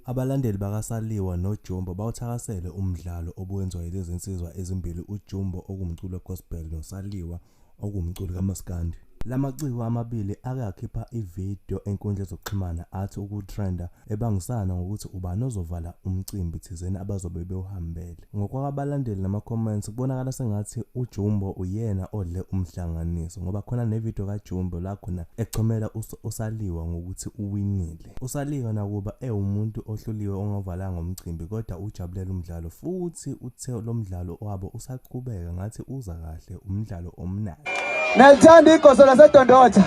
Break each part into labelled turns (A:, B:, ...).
A: Abalandeli bakaSaliwa noJumbo bawuthakasele umdlalo obuwenziwa yilezi zinsizwa ezimbili uJumbo okuwumculi we-gospel noSaliwa okuwumculi kamaskandi. La maciko amabili ake akhipha ividiyo enkundleni zokuxhumana athi ukutrenda ebangisana ngokuthi ubani ozovala umcimbi thizeni abazobe bewuhambele. Ngokwakabalandeli nama-comments kubonakala sengathi uJumbo uyena odle umhlanganiso ngoba khona nevidiyo kaJumbo la khona echomela uSaliwa ngokuthi uwinile. USaliwa nakuba ewumuntu ohluliwe ongavalanga umcimbi kodwa ujabulela umdlalo futhi uthe lo mdlalo wabo usaqhubeka ngathi uza kahle umdlalo omnandi.
B: Nalithanda igoso laseDondotha.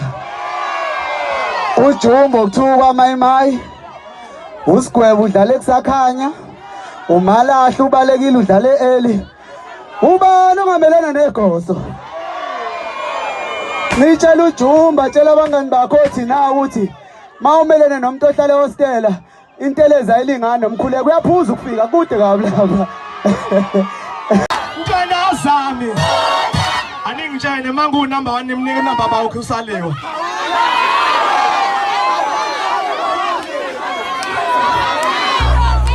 B: UJumbo kuthiwa kwaMayimayi. Usigwebo udlale kusakhanya. Umalahla ubalekile udlale eli. Ubani ongamelana negoso? Ngitshela uJumba tshela abangani bakho thina ukuthi mawumelene nomuntu ohlala ehostela intelezi ayilingani nomkhuleko uyaphuza ukufika kude kabi lapha.
C: Mntwana zami. Aningitshene mangu number 1 nimnike number bakho usaliwe.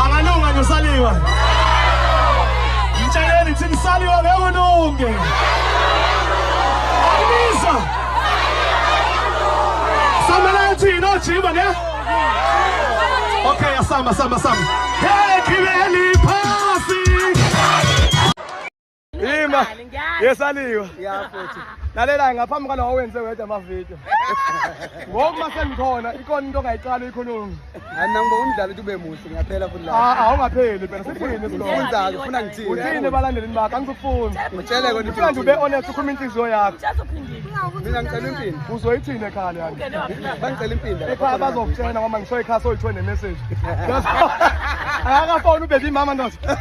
C: Angalunga nje usaliwa. Mtsheleni thini saliwa ngeke ulunge. Anisa. Samela thina ojima ne? Okay, asamba samba samba. Hey, gibeli phasi. Ima. Yesaliwa.
B: Ya futhi.
C: Lalela ngaphambi kwalawo wenze wedwa amavidiyo. Ngoku masengikhona ikhona into ongayiqala uyikhuluma.
B: Hayi mina ngibonga umdlalo ukuthi ube muhle ngiyaphela futhi la.
C: Ah, awungapheli phela sithini siloko.
B: Ufunza ufuna ngithini?
C: Uthini ebalandelini bakho angizukufuna.
B: Ngitshele kona
C: Ufuna nje ube honest ukhuluma inhliziyo yakho.
B: Mina ngicela impinda.
C: Uzoyithini ekhaya yani?
B: Bangicela impinda.
C: Ekhaya bazokutshena ngoba ngisho ekhaya soyithiwe ne-message. Akakafoni ubaby mama ndoda.